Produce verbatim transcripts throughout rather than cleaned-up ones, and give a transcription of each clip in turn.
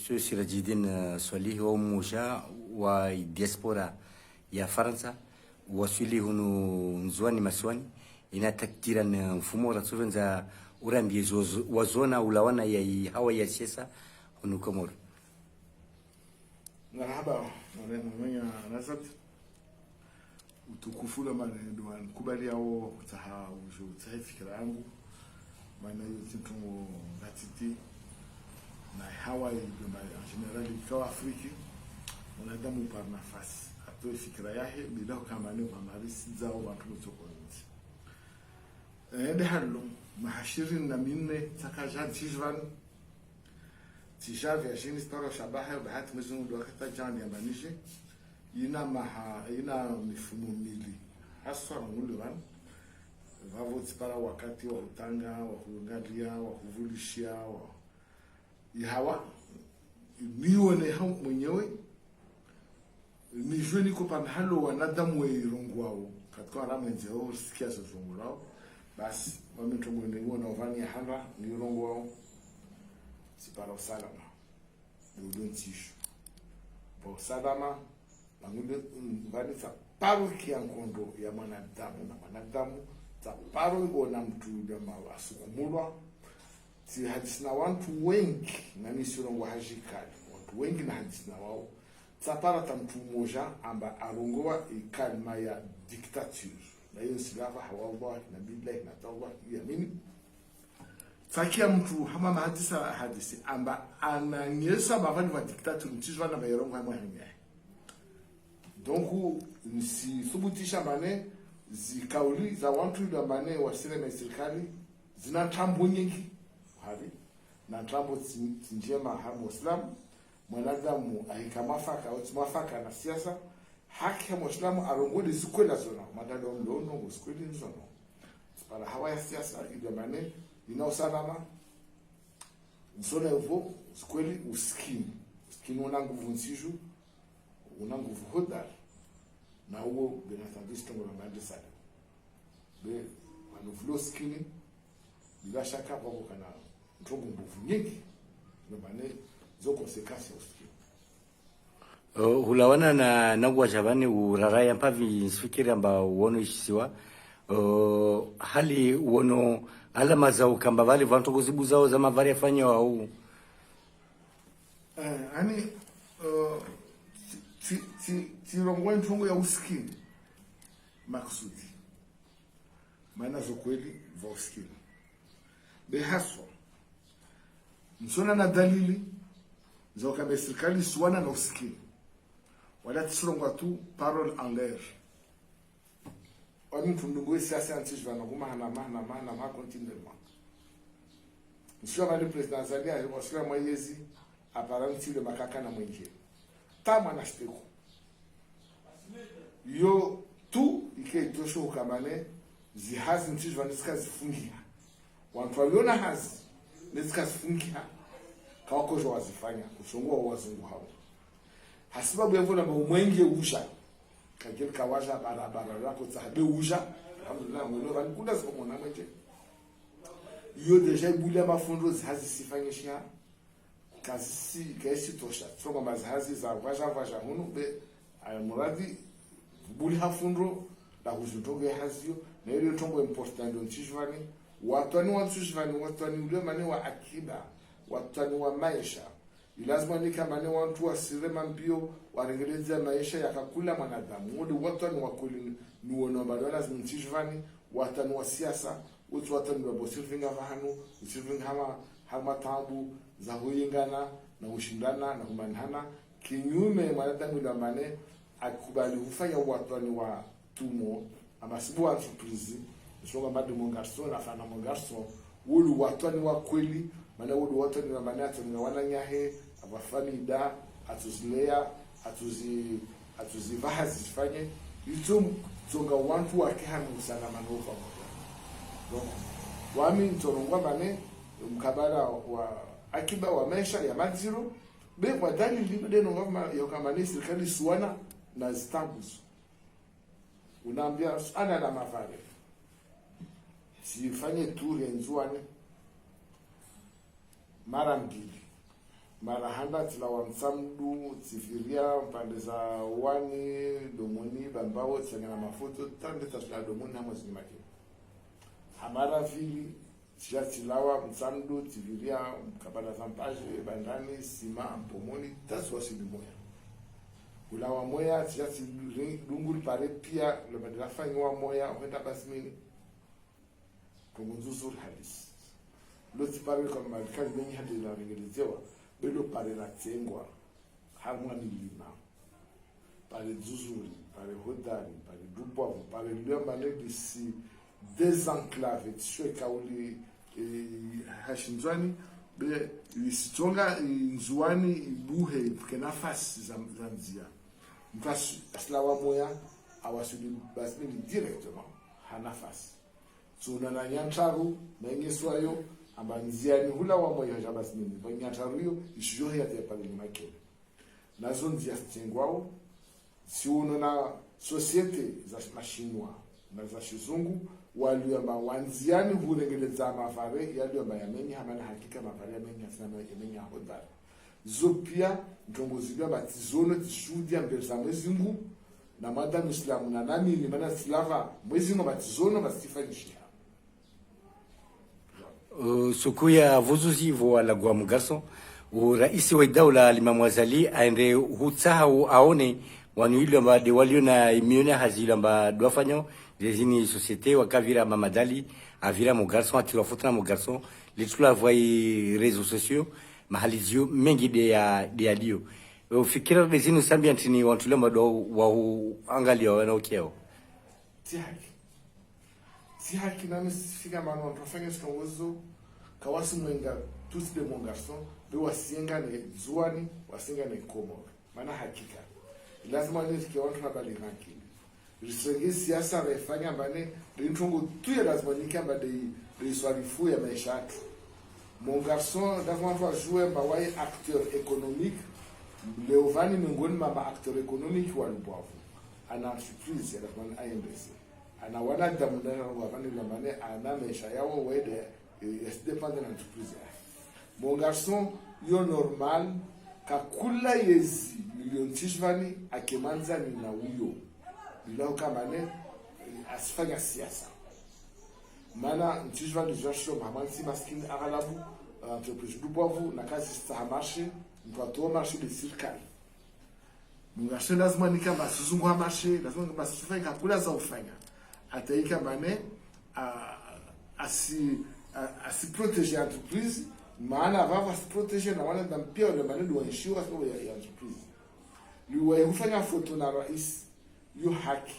Sirajidine, eh, Swalihi wa umoja wa diaspora ya Farantsa, waswili hunu Ndzuwani masiwani, ina takdira na mfumo ratsupvendza urambie zo, zo, wazona ulawana ya ihawa ya siasa hunu Komoro. Marahaba, mwana mwenye Razat. Utukufu la mana ndo wanikubaliyawo utsaha udjo utsahe fikira yangu. Mana iyo tsi ntrongo ngatiti. Na ihawa iyo ndo mana en général ikao Afrique, mwanadamu par nafasi atowe fikira yahe, bila ukamba ne pvamarisidzawo wantru mutsokonzi. Eh, nde halo, maha shirini na mine tsaka dja ntsi djuvani. Tsi dja vya djini siparo shabaha, bahati Mwenyezi Mungu ndo wakati djani yambanidje. Ina maha, ina mifumo mili. Haswa nguli vanu. Vavo tsipara wakati wa hutanga, wa huangalia, wa huvulishia, wa ihawa. Nione ha mwenyewe. Nidjue niko pvahanu wanadamu we irongowawo. Katika wala mwenzewo, usikia zo zongolawo. Basi, wami ntrongo niwona vani ya handa, nirongowawo. Sipara usalama. Ndo ntsi dju. Pvo usalama, mangude, mm, vani tsaparo kia nkondo ya mwanadamu na mwanadamu, tsaparo iwona mutru ya ma-, asukumulwa. Tsihadisi na wantru wengi, na mi tsirongowa hadji kali. Wantru wengi nahadisi na wawo. Tsapara ata mutru mmoja amba arongowa ikalima ya dictature. Na iyo ntsi lava ha wallahi, na billahi, na tallahi, yamini. Tsakia mutru hama mahadisa hadisi amba ananyesa mavani va dictature ntsi djuvana va irongowa hamwe hanya. Donc, nisithubutisha mane zikauli za wantru ila mane wasireme sirikali, zina ntrambo nyingi. Hari, na ntrambo tsi-, tsi ndjema ha Muislamu, mwanadamu ahika mwafaka, au tsi mwafaka na siasa, haki ha Muislamu arongowe zikweli zona, madada omlono, zikweli nzono. Tsipara hawa ya siasa, ila mane, ina usalama, nsona ivo, zikweli usikini. Usikini una nguvu ntsi dju, una nguvu hodari. Na uwo, bien entendu, ntrongo la mande sale. Be, wanu vulo usikini, bila shaka, wako kana ntrongo mbovu nyingi, ila mane, zo conséquences ya usikini. Uh, hulawana na, na ngwadja vani uraraya mpapvi ntsifikiri amba uwono ishisiwa. Uh, hali uwono alama za ukamba vale vantru kuzibuzawo za mavari yafanyawo au? Eh, ani, uh, tsi, tsi, tsi, tsirongowa ntrongo ya usikini. Makusudi. Mana zo kweli va usikini. Be haswa. Ntsona na dalili, za ukamba sirikali isuwana na usikini. Wala tsirongowa tu parole en l'air. Wani mutru mdungu we siasa ya ntsi djuvana kuma hana, mahana, mahana, maha continuellement. Ntsiwa mali président Azali, wasula mwa yezi, apara ntsi ule makaka na mwenje. Tamwa na steko. Yo tu ike itosho ukamba ne zihazi ntsi djuvani zika zifungiha. Wantru waliona hazi, ne zika zifungiha. Kawakodjo wazifanya, kutsongo wa wazungu hawo. Hasibabu ya vona mba umwenge udja. Kageli kawadja barabara lako tsaha be udja. Alhamdulillah, mwelo vani kunda ziko mona mwenje. Yo déjà ibuli ya mafundro zihazi zifanyishiha. Kazisi, kazisi tosha. Tsongo mazihazi za vwadja vwadja hunu be, ayo muradi, buli ha fundro, la huzu ntrongo ya hazi yo, na iyo ntrongo important ndo ntsi djuvani, watwani wa ntsi djuvani, watwani ule mane wa akiba, watwani wa maesha. Ilazima nika mane wantru wasireme mbio, warengeledze maesha ya kakula mwanadamu. Wode watwani wa kweli ni, ni wono bado lazima ntsi djuvani, watwani wa siasa, utsi watwani wa bo sirvinga vahanu, usirvinga hama, hama tabu, za huyingana, na ushindana, na humanihana, kinyume mwanadamu ila mane, akubali hufanya watwani wa tumo, ama sibu wa entreprise, nsonga madi mon garçon, na fana mon garçon, wulu watwani wa kweli, mana wulu watwani wa mana atoni na wananyahe, ava famida, atuzilea, atuzi, atuzi vaha zifanye, itso tsonga wantru wake hanu usalama no pamoja. Donc, wami ntsorongowa mane, mkabala wa akiba wa maesha ya madziro, be kwa dalili, be nonga ma, ya ukamba ne sirikali isuwana na zitabuzo. Unambia, suala la mavare. Tsifanye tour ya Ndzuwani mara mbili. Mara handa tsilawa Mtsamdu, tsipviria mpandre za Wani, Domoni, Bambao, tsangana mafoto, tande tsashuka Domoni hamwe zini make. Hamara pvili, tsija tsilawa Mtsamdu, tsipviria mkabala za Mpaje, Bandani, Sima, Mpomoni, tasiwasili Moya. Ulawa Moya, tsija tsidungu lipare pia, lopvandre lafanyiwa Moya, hwenda Basimini. Kongo ndzuzuri halisi. Lo tsi pare kwa malikali menyi hande la rengeledzewa, be lo pare la tsengwa, harumwa milima. Pare ndzuzuri, pare hodari, pare dupwavu, pare liamba le lisi désenclavé, tsishwe kauli, eh, ha Shindzuani, be lisi tsonga, eh, Ndzuani, ibuhe, ipvuke nafasi za, za ndzia. Mtru asi-, asilawa Moya, awasili Basimini directement, ha nafasi. Tsuona na nyantraru, na inyeswayo, amba ndziani hulawa Moya haja Basimini. Ba nyantraru yo, ishijo heya te pale ni makele. Nazo ndzia zitsengwao, tsiono na société za mashinwa, na za shizungu, waliamba wandziani hurengeledza mavare, yaliamba yamenyi, hamana hakika mavare yamenyi, hasina ma-, yamenyi ya hodari. Zo pia, ntrongo ziliamba tsizono, tsishuhudia mbeli za Mwezi Mungu, na mwanadamu Islamu, na namini, mana silava, Mwezi Mungu amba tsizono, amba tsifanyishiha. Uh, suku ya vuzuzi vo walagwa Mon Garçon, o raisi wa idaula Alimamu Azali, aende hutsaha u aone, wanu ilo amba de walio na imione hazi ilo amba dwafanyao, zezini société, wakavira Mamadali, avira Mon Garçon, atirwa foto na Mon Garçon, litula vwa i réseaux sociaux, mahali zio mengi de ya, de yalio. Ufikira de zinu sambi antrini wantru leo amba dwa wahu angalia wana ukiao. Tsi haki. Tsi haki nami sifika mano wantru wafanya zitrongo zo, kawasi mwenga tutsi de Mon Garçon, be wasienga ne Ndzuani, wasienga ne Komoro. Mana hakika. Lazima nirike wantru na bali rankili. Risenge siasa raifanya mbane, de ntrongo tu ya lazima nike amba de, de iswarifu ya maesha yatru. Mon Garçon, lazima wantru wajue amba waye acteur économique, leo vani miongoni mwa ma acteur économique wa Lubwavu. Ana entreprise ya lazima aendese. Ana wanadamu na wa vani lambane, ana maesha yawo wede, eh, yasi dépendre na entreprise ya. Mon Garçon, yo normal, kakula yezi milioni tsi shivani, ake mwandzani na uyo. Bila ukambane, eh, asifanya siasa. Mana, tsi shivani zwa shilo, mama ntsi maskini aghalabu, eh, entreprise Lubwavu, na kazi sita ha marché, mtru atoa marché de sirikali. Mon Garçon lazima nike amba asizungu ha marché, lazima nike amba asifanya kakula za ufanya. Ata ike amba ne, a, asi, a, asi protéger entreprise, maana vava asi protéger na wanadamu pia wale manendo wa inshiwa sababu ya, ya entreprise. Liwa ya hufanya foto na raisi, yo haki,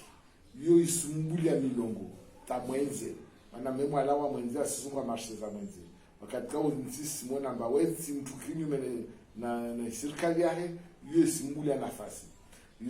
yo isumbuli ya milongo, ta mwendze. Mana memu alawa mwendze, asizungu ha marché za mwendze. Wakati kawo ntsi simona amba wetsi mtru kinyume ne, na, na sirikali yahe, yo isimbuli ya nafasi.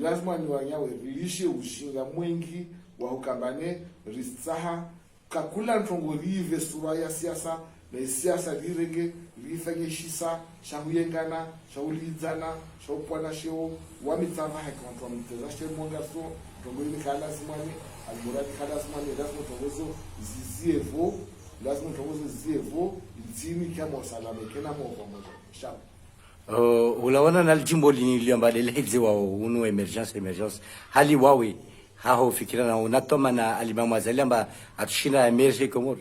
Lazima ni wanyawe, rilishe ujinga mwengi, wa hukambane, ritsaha, kakula ntrongo rive sura ya siasa, na isiasa rirenge, rifanye shisa, sha huyengana, sha ulidzana, sha upwana sheo, wa mitsava haki wantru wa mteza she Mon Garçon, ntrongo ini ka lazima ni, almuradi ka lazima ni, lazima ntrongo zo, zizie vo, lazima ntrongo zo zizie vo, ntsini kia mo salama, kena mo pamoja. Sha. Uh, ulawana na lijimbo lini liamba lele hedze wao unu émergence, émergence. Hali wawe, haho fikira na unatoma na Alimamu Azali amba atsushinda émerger Komoro.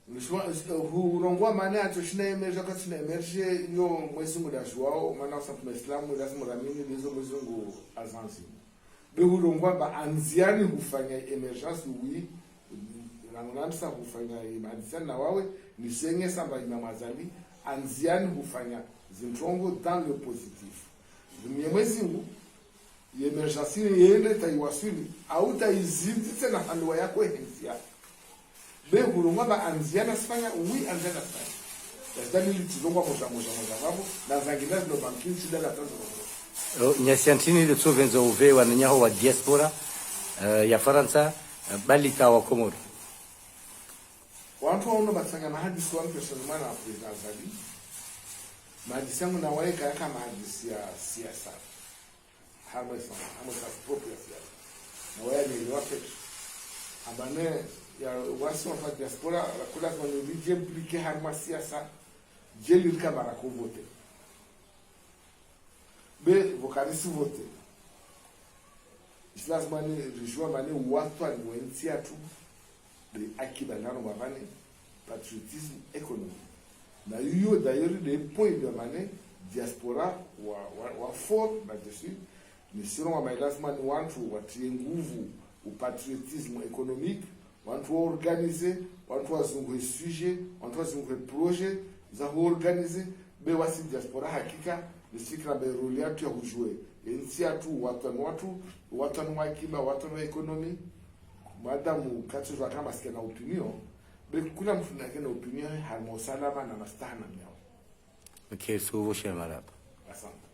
Nishwa, hu-, urongoa mane atsushinda émerger, katsina émerger, yo Mwezi Mungu da juwao, mana usa mtrume Islamu, lazima ramini, lizo Mwezi Mungu azanzi. Be hurongoa amba andziani hufanya émergence, oui. Rangu namsa hufanya imahadisiano na wawe, nisenge samba Imam Azali, andziani hufanya zintrongo dans le positif. Zimye Mwezi Mungu, ye émergence yende ta iwaswili, au ta izindi tsena handuwa yakwe henzia. Be hurongoa amba andziani asifanya, oui, andziani asifanya. Yasitani litsilongwa moja, moja, moja, vavo, na zangina zilo bankin, tsida la tanzo. Oh, nyasi antrini de tsovenzo uve wananyaho wa diaspora, eh, ya Farantsa, eh, bali ta wa Komoro. Wantru wauno batsanga mahadisi wanu personne mwana wa Président Azali. Mahadisi yangu na waye kayaka mahadisi ya siasa. Hamwe sa, hamwe sa propre ya siasa. Na waye ni wa petu. Amane ya wasi wa fa diaspora, la kula kwa ni ridje impliqué harumwa siasa. Djeli rika mara ko vote. Be, pvo karisi vote. Ishi lazima ni ridjuwe mana watwani wa entsi yatru, be akiba nano mavane, patriotisme économique. Na iyo d'ailleurs de point de mana diaspora wa, wa, wa fort na jeshi, ni sino wa mana lazima ni wantru watriye nguvu u patriotisme économique, wantru wa organiser, wantru wazunguhe sujet, wantru wazunguhe projet za hu organiser, be wasi diaspora hakika, ni fikira be rôle yatru ya hudjuwe entsi yatru, watwani watru, watwani wa akiba, watwani wa économie. Madamu katsu djuwa hama tsi kena opinion, be kula mtru na kena opinion, harumwa usalama na mastaha na miao. Ok, suvu shema marahaba. Asante.